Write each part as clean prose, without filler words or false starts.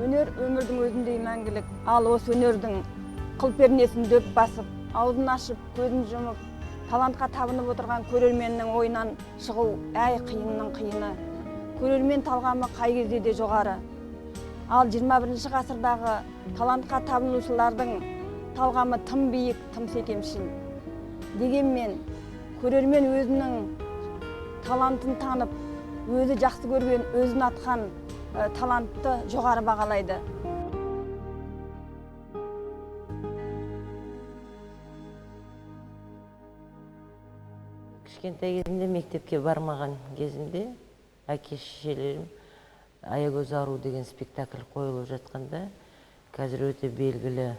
Өнер өмірдің өзіндей мәңгілік. Ал осы өнердің қыл пернесін дөп басып, аузын ашып, көзін жұмып, талантқа табынып отырған көрерменнің ойынан шығу әй қиынның қиыны. Көрермен талғамы қай кезде де жоғары. Ал 21 ғасырдағы талантқа табынушылардың талғамы тым биік, тым секемшіл. Дегенмен, көрермен өзінің талантын танып, өзі жақсы көрген, өзін атқан талантты жоғары бағалайды. Кішкентай кезімде мектепке бармаған кезімде әке шешелерім Аягөз ару деген спектакль қойылып жатқанда, қазір өте белгілі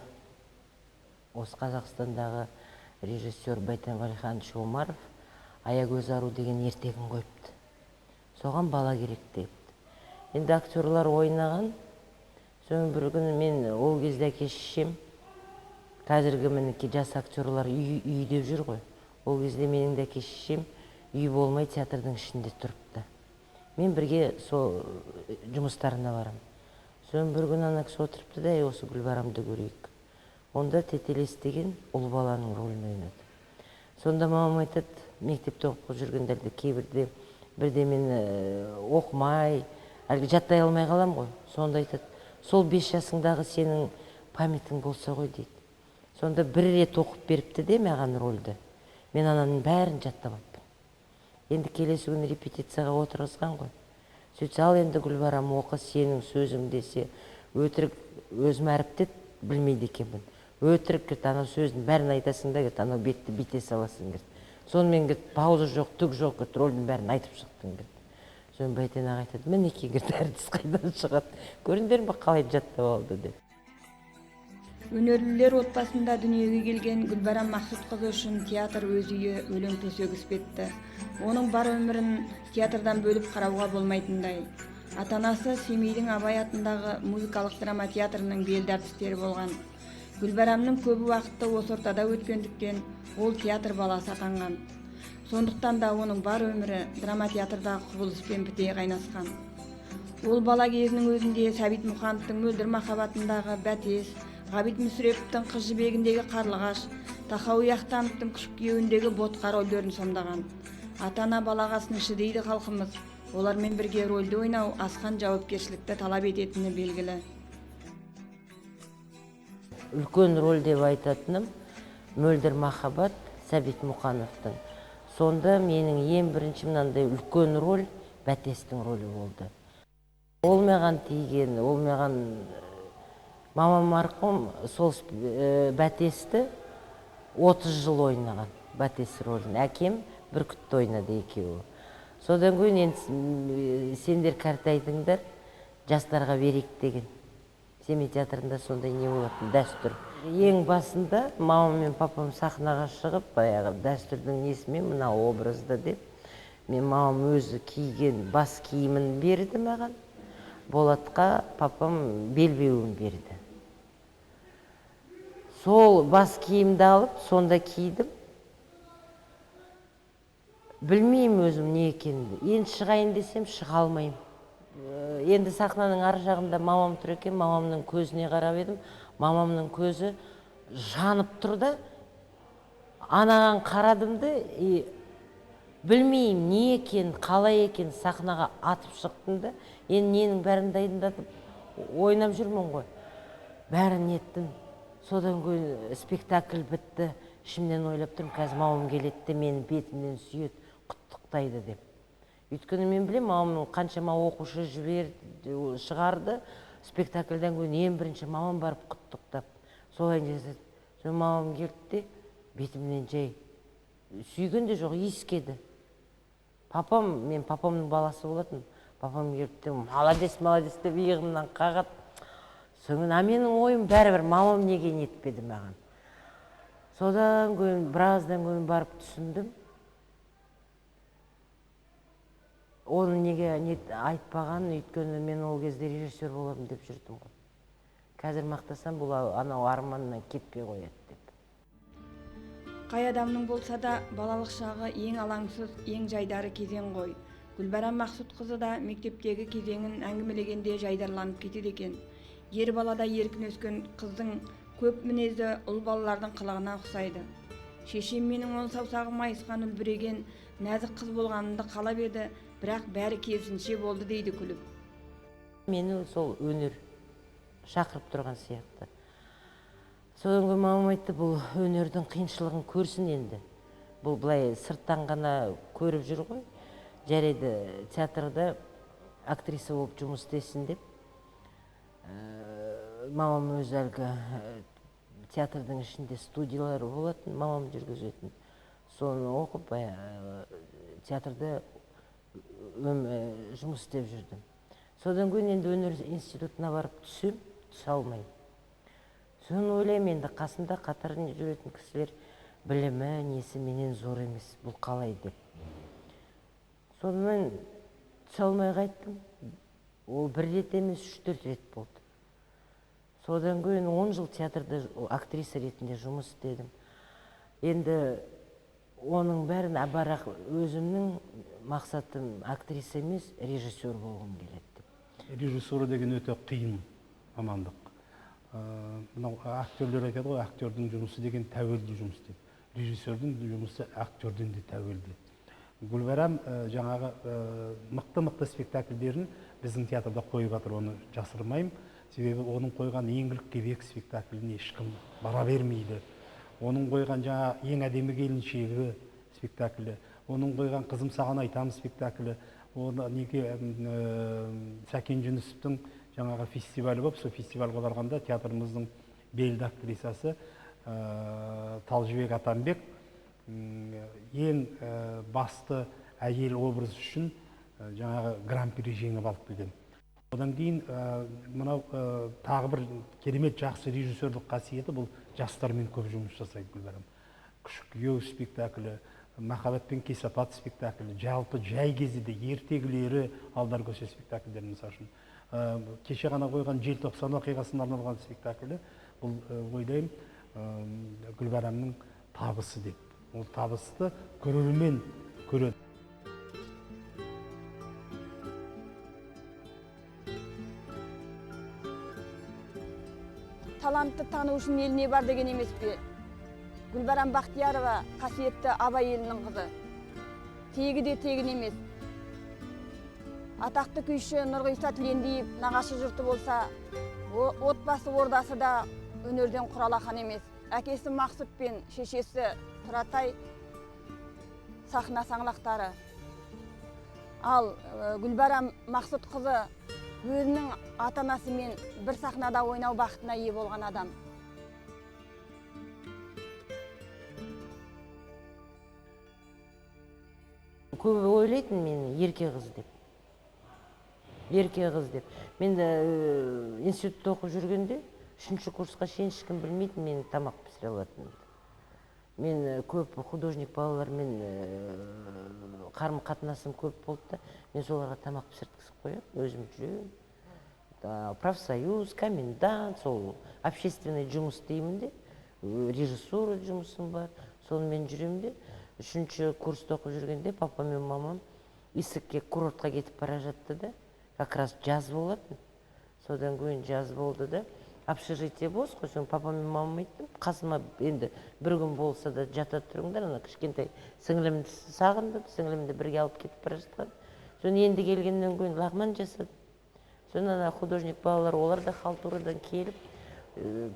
осы Қазақстандағы режиссер Байтен Валиханович Омаров Аягөз ару деген ертегін қойыпты. Соған бала керек депті. Енді актерлар ойнаған. Соны бір күні мен ол кезде әке шешем, қазіргі мінекей жас актерлар үй деп жүр ғой. Ол кезде менің де әке шешем үй болмай театрдың ішінде тұрыпты. Мен бірге сол жұмыстарына барам. Соны бір күні ана кісі отырыпты да, осы Гүлбарамды көрейік. Онда Тетелес деген ұл баланың рөлін ойнады. Сонда мамам айтады, мектепте оқып жүргендерде кейбірде бірдемені оқымай, әлгі жаттай алмай қалам ғой. Сонда айтады, сол 5 жасыңдағы сенің памятің болса ғой дейді. Сонда бір рет оқып беріпті де маған рөлді. Мен ананың бәрін жаттап алыппын. Енді келесі күні репетицияға отырғызған ғой. Сөйтсе, ал енді Гүлбарам оқы, сенің сөзің десе, өтірік өзім әріптеп білмейді екенмін. Өтірік кірт, анау сөздің бәрін айтасың да кірт, анау бетті бите саласың кірт. Сонымен кірт, пауза жоқ, түк жоқ кірт, рөлдің бәрін айтып шықтың кірт. Соны Байтен аға айтады, мінекей кірт, әртіс қайдан шығады, көрдіңдер ме қалай жаттап алды деп. Өнерлілер отбасында дүниеге келген Гүлбарам Мақсұтқызы үшін театр өз үйі, өлең төсегі іспетті. Оның бар өмірін театрдан бөліп қарауға болмайтындай. Ата-анасы Семейдің Абай атындағы музыкалық драма театрының белді әртістері болған. Гүлбарамның көбі уақытты осы ортада өткендіктен ол театр баласы атанған. Сондықтан да оның бар өмірі драма театрдағы құбылыспен біте қайнасқан. Ол бала кезінің өзінде Сәбит Мұқановтың Мөлдір махаббатындағы Бәтес, Ғабит Мүсіреповтің Қыз жібегіндегі Қарлығаш, Тахауи Ахтановтың Күшік күйеуіндегі Ботқа рөлдерін сомдаған. Ата-ана балаға сыншы дейді халқымыз. Олармен бірге рөлді ойнау асқан жауапкершілікті талап ететіні белгілі. Үлкен рөл деп айтатыным Мөлдір махаббат Сәбит Мұқановтың. Сонда менің ең бірінші мынандай үлкен рөл Бәтестің рөлі болды. Ол маған тиген, ол маған мамам марқұм сол Бәтесті 30 жыл ойнаған, Бәтес рөлін. Әкем Бүркітті ойнады екеуі. Содан кейін енді сендер қартайдыңдар, жастарға берейік деген. Семей театрында сондай не болатын дәстүр. Ең басында мамам мен папам сахнаға шығып, баяғы дәстүрдің несімен мына образда деп, мен мамам өзі киген бас киімін берді маған, Болатқа папам белбеуін берді. Сол бас киімді алып, сонда кидім. Білмеймін өзім не екенін. Енді шығайын десем, шыға алмаймын. Енді сахнаның ар жағында мамам тұр екен, мамамның көзіне қарап едім. Мамамның көзі жанып тұр да, анаған қарадым да, и білмеймін не екен, қалай екен, сахнаға атып шықтым да, енді ненің бәрін дайындатып ойнап жүрмін ғой. Бәрін еттім. Содан кейін спектакль бітті. Ішімнен ойлап тұрмын, қазір мамам келеді де мені бетімнен сүйеді, құттықтайды деп. Өйткені мен білемін, мамам қаншама оқушы жіберді, шығарды, спектакльден кейін ең бірінші мамам барып құттықтап, солай жасады. Содан мамам келді де бетімнен жай сүйген де жоқ, иіскеді. Папам, мен папамның баласы болатын, папам келді де молодец, молодец деп иығымнан қағады. Содан кейін, а менің ойым бәрібір, мамам неге нетпеді маған. Содан кейін, біраздан кейін барып түсіндім. Оны неге айтпаған, өйткені мен ол кезде режиссер боламын деп жүрдім ғой. Қазір мақтасам, бұл анау арманнан кетпей қояды деп. Қай адамның болса да балалық шағы ең алаңсыз, ең жайдары кезең ғой. Гүлбарам Мақсұтқызы да мектептегі кезеңін әңгімелегенде жайдарланып кетеді екен. Ер балада еркін өскен қыздың көп мінезі ұл балалардың қылығына ұқсайды. Шешем менің он саусағы майысқан үлбіреген нәзік қыз болғанымды қалап еді, бірақ бәрі керісінше болды дейді күліп. Мені сол өнер шақырып тұрған сияқты. Содан кейін мамам айтты, бұл өнердің қиыншылығын көрсін енді. Бұл былай сырттан ғана көріп жүр ғой. Жарайды, театрда актриса болып жұмыс істесін деп. Мамам өзі әлгі театрдың ішінде студиялар болатын, мамам жүргізетін. Соны оқып, театрда жұмыс істеп жүрдім. Содан кейін енді өнер институтына барып түсем, түсе алмаймын. Соны ойлаймын, енді қасымда қатарында жүретін кісілер білімі, несі менен зор емес, бұл қалай деп. Сонымен түсе алмай қайттым. Ол бір рет емес, 3-4 рет болды. Содан кейін 10 жыл театрда актриса ретінде жұмыс істедім. Енді оның бәрін бірақ өзімнің мақсатым актриса емес, режиссер болғым келеді деп. Режиссура деген өте қиын мамандық. Мынау актерлер айтады ғой, актердің жұмысы деген тәуелді жұмыс деп. Режиссердің жұмысы актерден де тәуелді. Гүлбарам жаңағы мықты-мықты спектакльдерін біздің театрда қойып жатыр, оны жасырмаймын. Себебі оның қойған Еңлік Кебек спектакліне ешкім бара бермейді. Оның қойған жаңа Ең әдемі келіншегі спектаклі, оның қойған Қызым саған айтам спектаклі, оны неге Сәкен Жүнісовтің жаңағы фестивалі болып, сол фестивальға барғанда театрымыздың белді актрисасы Талжыбек Атамбек ең басты әйел образы үшін жаңағы гран-при жеңіп алып келген. Одан кейін мынау тағы бір керемет жақсы режиссерлік қасиеті, бұл жастармен көп жұмыс жасайды Гүлбарам. Күшік күйеу спектаклі, Махаббат пен кесапат спектаклі, жалпы жай кезде де ертегілері Алдар көсе спектакльдері, мысалы үшін. Кеше ғана қойған Желтоқсан оқиғасына арналған спектаклі, бұл ойлаймын Гүлбарамның табысы деп. Ол табысты көрермен көреді. Талантты тану үшін еліне бар деген емес пе? Гүлбарам Бақтиярова қасиетті Абай елінің қызы. Тегі де тегін емес. Атақты күйші Нұрғиса Тілендиев нағашы жұрты болса, отбасы ордасы да өнерден құралақан емес. Әкесі Мақсұт пен шешесі Тұратай сахна саңлақтары. Ал Гүлбарам Мақсұт қызы өзінің ата-анасымен бір сахнада ойнау бақытына ие болған адам. Көбі ойлайтын мені ерке қыз деп. Ерке қыз деп. Мен де институтта оқып жүргенде 3-ші курсқа шейін ешкім білмейтін менің тамақ пісіре алатынымды. Мен көп художник балалармен қарым-қатынасым көп болды да, мен соларға тамақ пісірткізіп қоямын, өзім жүремін. Профсоюз, комендант, сол общественный жұмыс деймін де, режиссура жұмысым бар, сонымен жүремін де. 3-ші курста оқып жүргенде папа мен мамам Исікке курортқа кетіп бара жатты да, как раз жаз болатын. Содан кейін жаз болды да, общежитие бос қой, соны папа мен мамам айттым, қасыма енді бір күн болса да жата тұрыңдар, ана кішкентай сіңілімді сағындым, сіңілімді бірге алып кетіп бара жатқан. Соны енді келгеннен кейін лағман жасадым. Соны ана художник балалар, олар да халтурадан келіп,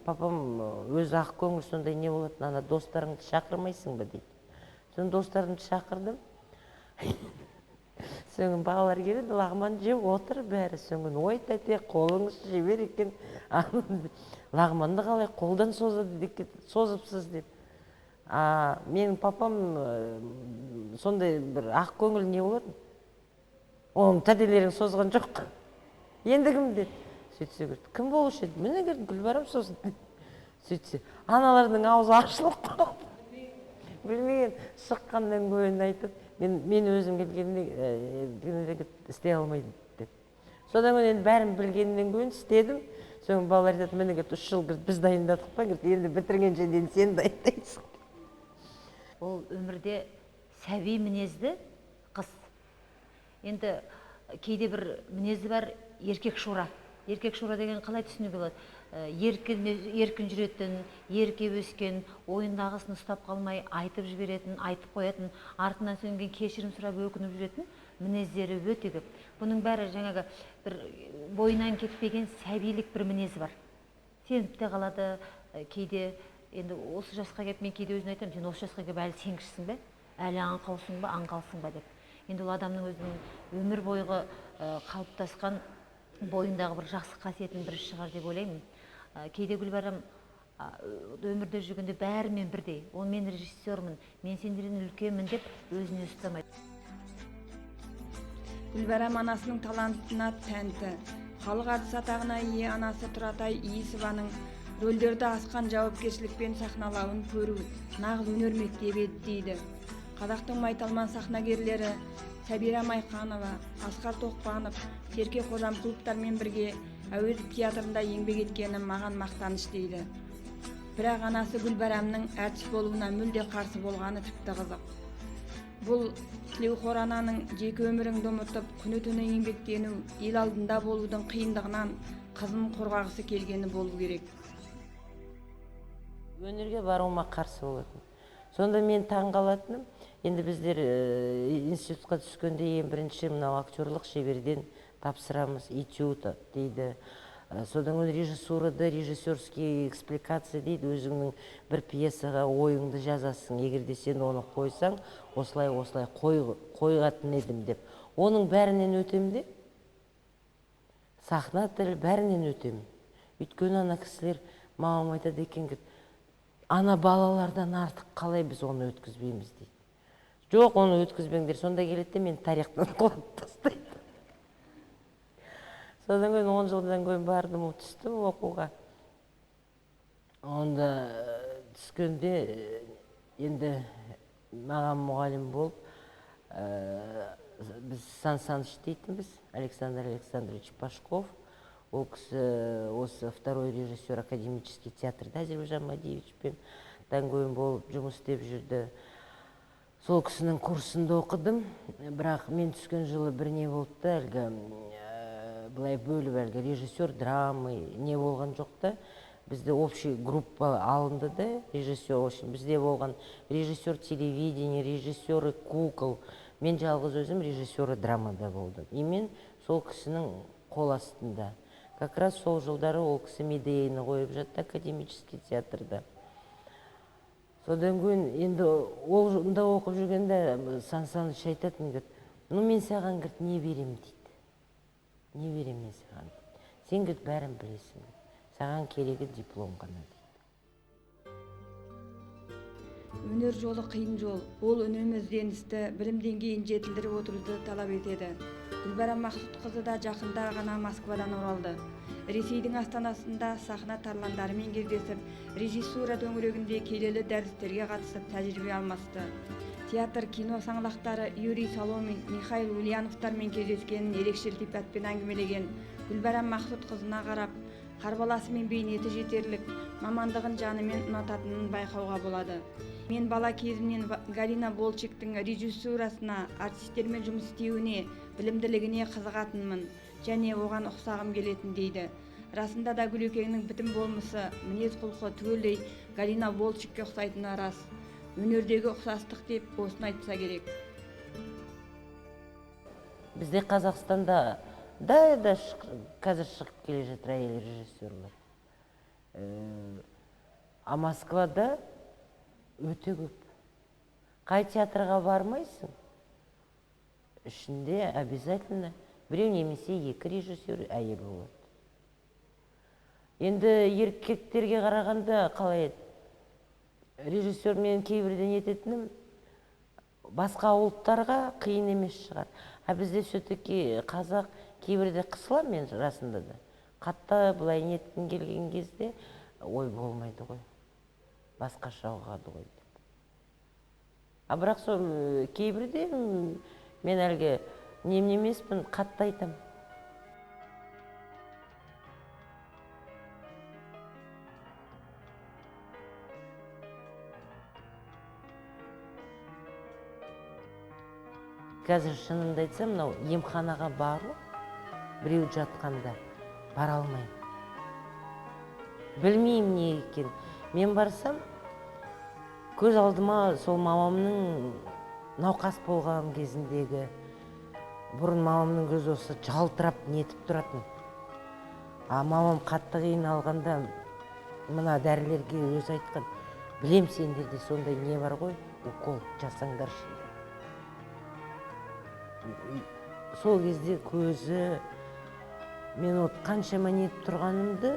папам өзі ақ көңіл сондай не болатын, ана достарыңды шақырмайсың ба дейді. Соны достарымды шақырдым. Соңын балалар келеді, лағман жеп отыр бәрі. Соңын ой тәте, қолыңыз жібер екен. Лағманды қалай қолдан созады деп, созыпсыз деп. Менің папам сондай бір ақ көңіл не болатын. Оның тәтелерің созған жоқ. Енді кім деді? Сөйтсе көрді. Кім болушы еді? Міне көрдім, Гүлбарам созды. Сөйтсе, аналардың аузы ашылып қалды. Білмеген, шыққаннан кейін айтып, мен өзім келгенде істей алмаймын деп. Содан кейін енді бәрін білгеннен кейін істедім. Содан балалар айтады, міне говорит, 3 жыл біз дайындадық па, говорит, енді бітіргенше дейін сен дайындайсың. Ол өмірде сәби мінезді қыз. Енді кейде бір мінезі бар еркек шура Еркек шора деген қалай түсінуге болады? Еркін жүретін, ерке өскен, ойындағысын ұстап қалмай айтып жіберетін, айтып қоятын, артынан сөнген кешірім сұрап өкініп жүретін мінездері өте көп. Бұның бәрі жаңағы бір бойынан кетпеген сәбилік бір мінезі бар. Сеніп те қалады кейде. Енді осы жасқа келіп мен кейде өзіне айтамын, сен осы жасқа келіп әлі сенгішсің бе? Әлі аңқаусың ба, аңқалсың ба деп. Енді ол адамның өзінің өмір бойғы қалыптасқан бойындағы бір жақсы қасиетінің бірі шығар деп ойлаймын. Кейде Гүлбарам өмірде жүргенде бәрімен бірдей. Ол мен режиссермін, мен сендерден үлкенмін деп өзіне ұстамайды. Гүлбарам анасының талантына тәнті. Халық әртісі атағына ие анасы Тұратай Иісованың рөлдерді асқан жауапкершілікпен сахналауын көру нағыз өнер мектебі еді дейді. Қазақтың майталман сахнагерлері Сәбира Майқанова, Асқар Тоқпанов, Серке Қожамқұловтармен бірге Әуезов театрында еңбек еткені маған мақтаныш дейді. Бірақ анасы Гүлбарамның әртіс болуына мүлде қарсы болғаны тіпті қызық. Бұл тілеуқор ананың жеке өміріңді ұмытып, күні-түні еңбектену, ел алдында болудың қиындығынан қызын қорғағысы келгені болу керек. Өнерге баруыма қарсы болатын. Сонда мен таң қалатыным, енді біздер институтқа түскенде ең бірінші мынау актерлық шеберден тапсырамыз, этюд дейді. Содан кейін режиссурада режиссерский экспликация дейді, өзіңнің бір пьесаға ойыңды жазасың, егер де сен оны қойсаң, осылай осылай қойғатын едім деп. Оның бәрінен өтем де, сахна тіл бәрінен өтем. Өйткені ана кісілер мамам айтады екен, ана балалардан артық қалай біз оны өткізбейміз дейді. Жоқ, оны өткізбеңдер. Сонда келеді де мен тарихтан құлап тастайды. Содан кейін 10 жылдан кейін бардым, түстім оқуға. Онда түскенде енді маған мұғалім болып, біз Сан Саныч дейтінбіз, Александр Александрович Пашков. Ол кісі осы второй режиссер академический театрда Әзербайжан Мадиевичпен даңгойын болып жұмыс істеп жүрді. Сол кісінің курсында оқыдым, бірақ мен түскен жылы бір не болды да, әлгі былай бөліп әлгі режиссер драмы не болған жоқ та, бізде общий группа алынды да, режиссер, в общем, бізде болған режиссер телевидения, режиссеры кукол, мен жалғыз өзім режиссері драмада болдым. И мен сол кісінің қол астында. Как раз сол жылдары ол кісі Медеяны қойып жатты академический театрда. Содан кейін енді ол онда оқып жүргенде Сан Саныч айтатын, говорит, ну мен саған, говорит, не берем дейді. Не берем мен саған дейді. Сен, говорит, бәрін білесің. Саған керегі диплом ғана дейді. Өнер жолы қиын жол. Ол үнемі ізденісті, білім деңгейін жетілдіріп отыруды талап етеді. Гүлбарам Мақсұтқызы да жақында ғана Москвадан оралды. Ресейдің астанасында сахна тарландарымен кездесіп, режиссура төңірегінде келелі дәрістерге қатысып тәжірибе алмасты. Театр, кино саңлақтары Юрий Соломин, Михаил Ульяновтармен кездескенін ерекше ілтипатпен әңгімелеген Гүлбарам Мақсұтқызына қарап, қарбаласы мен бейнеті жетерлік, мамандығын жанымен ұнататынын байқауға болады. Мен бала кезімнен Галина Волчектің режиссурасына, артистермен жұмыс істеуіне, білімділігіне қызығатынмын және оған ұқсағым келетін дейді. Расында да Гүлекеңнің бітім болмысы, мінез құлқы түгелдей Галина Волчекке ұқсайтыны рас. Өнердегі ұқсастық деп осыны айтса керек. Бізде Қазақстанда да қазір шығып келе жатыр әйел режиссерлер. А Москвада өте көп. Қай театрға бармайсың, ішінде обязательно біреу немесе екі режиссер әйел болады. Енді еркектерге қарағанда қалай режиссер мен кейбірден ететінім, басқа ұлттарға қиын емес шығар. А бізде все-таки қазақ кейбірде қысыла, мен расында да. Қатты былай неткім келген кезде ой болмайды ғой, басқаша ұғады ғой деп. А бірақ сол кейбірде мен әлгі немне емеспін, қатты айтам. Қазір шынымды айтсам, мынау емханаға бару, біреу жатқанда, Бара алмаймын. Білмеймін не екен. Мен барсам, көз алдыма сол мамамның науқас болған кезіндегі, бұрын мамамның көзі осы жалтырап нетіп тұратын. А мамам қатты қиналғанда мына дәрілерге өзі айтқан, білем сендерде сондай не бар ғой, укол жасаңдаршы деп. Сол кезде көзі, мен от қаншама нетіп тұрғанымды,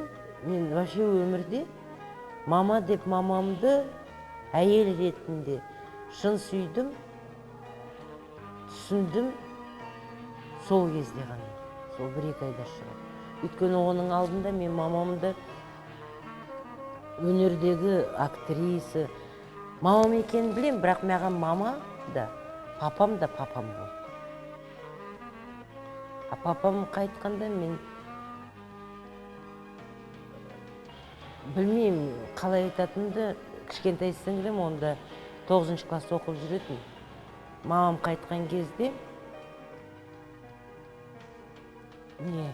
мен вообще өмірде мама деп мамамды әйел ретінде шын сүйдім, түсіндім сол кезде ғана, сол 1-2 айда шығып. Өйткені оның алдында мен мамамды өнердегі актриса, мамам екенін білем, бірақ маған мама да, папам да папам болды. А папам қайтқанда мен білмеймін қалай айтатынымды, кішкентай сіңлім онда 9-шы класста оқып жүретін. Мамам қайтқан кезде не,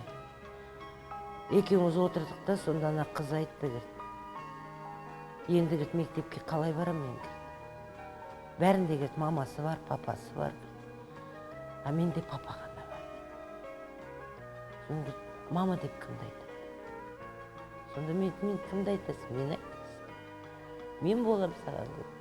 екеуміз отырдық та, сонда ана қыз айтты, говорит, енді, говорит, мектепке қалай барам мен, говорит. Бәрінде, говорит, мамасы бар, папасы бар, говорит. А менде папа ғана бар. Сонда, говорит, мама деп кімді айтады? Сонда мен кімді айтасың? Мені айтасың. Мен болам саған, говорит.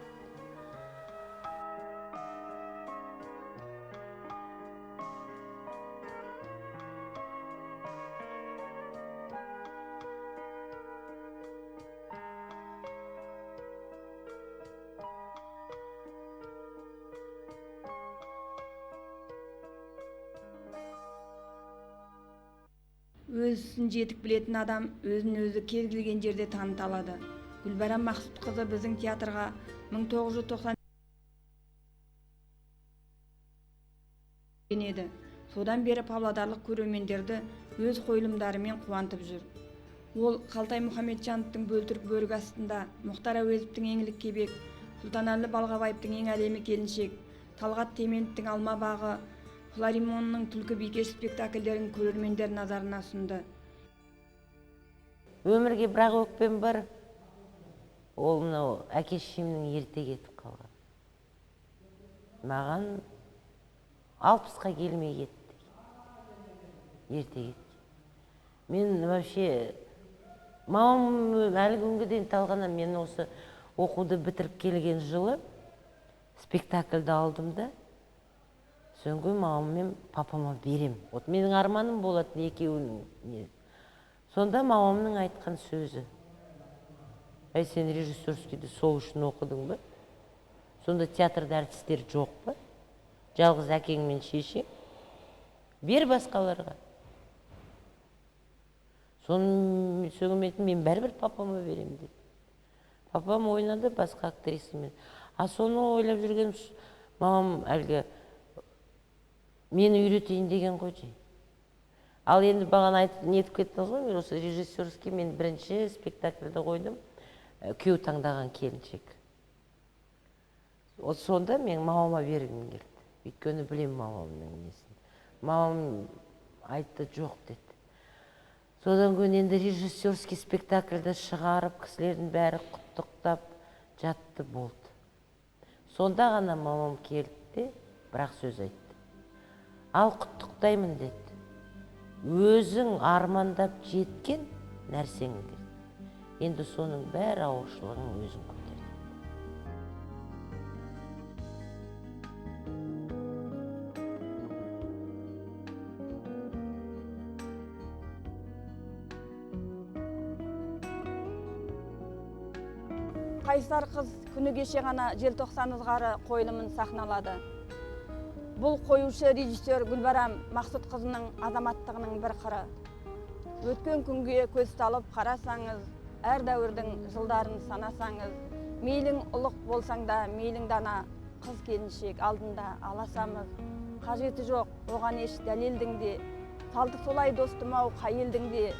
Өз ісін жетік білетін адам өзін өзі кез келген жерде таныта алады. Гүлбарам Мақсұтқызы біздің театрға 1990 еді. Содан бері павлодарлық көрермендерді өз қойылымдарымен қуантып жүр. Ол Қалтай Мұхамеджановтың Бөлтірік бөрік астында, Мұхтар Әуезовтің Еңлік Кебек, Сұлтанәлі Балғабаевтың Ең әлемі келіншек, Талғат Теменовтің Алма бағы, Флоримонның Түлкі бикеш спектакльдерін көрермендер назарына ұсынды. Өмірге бірақ өкпем бар, ол мынау әке шешемнің ерте кетіп қалған. Маған 60-қа келмей кетті. Ерте кетті. Мен вообще мамам әлі күнге дейін талғана, мен осы оқуды бітіріп келген жылы спектакльді алдым да, соңғы мамам мен папама берем. Вот менің арманым болатын екеуінің. Сонда мамамның айтқан сөзі: әй, сен режиссерскийді сол үшін оқыдың ба? Сонда театрда әртістер жоқ па? Жалғыз әкең мен шешең? Бер басқаларға. Соны сөйлеметін, мен бәрібір папама берем деді. Папам ойнады басқа актрисамен. А соны ойлап жүрген мамам әлгі мені үйретейін деген ғой жай. Ал енді бағана айтып нетіп кеттіңіз ғой, мен осы режиссерский мен бірінші спектакльді қойдым, күйеу таңдаған келіншек. Вот сонда мен мамама бергім келді. Өйткені білем мамамның несін. Мамам айтты жоқ деді. Содан кейін енді режиссерский спектакльді шығарып, кісілердің бәрі құттықтап жатты болды. Сонда ғана мамам келді де, бірақ сөз айтты. Ал құттықтаймын деді. Өзің армандап жеткен нәрсең деді. Енді соның бәрі ауыршылығын өзің көтер. Қайсар қыз күні кеше ғана Желтоқсан ызғары қойылымын сахналады. Бұл қоюшы режиссер Гүлбарам Мақсұтқызының азаматтығының бір қыры. Өткен күнге көз салып қарасаңыз, әр дәуірдің жылдарын санасаңыз, мейлің ұлық болсаң да, мейлің дана, қыз келіншек алдында аласамыз. Қажеті жоқ, оған еш дәлелдің де, салты солай достым-ау қай елдің де,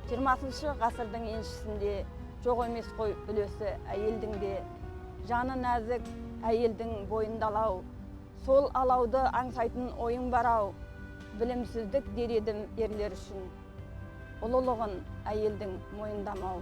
20-шы ғасырдың еншісінде жоқ емес қой үлесі әйелдің де. Жаны нәзік әйелдің бойындалау, сол алауды аңсайтын ойың бар-ау, білімсіздік дер едім ерлер үшін. Ұлылығын әйелдің мойындамау.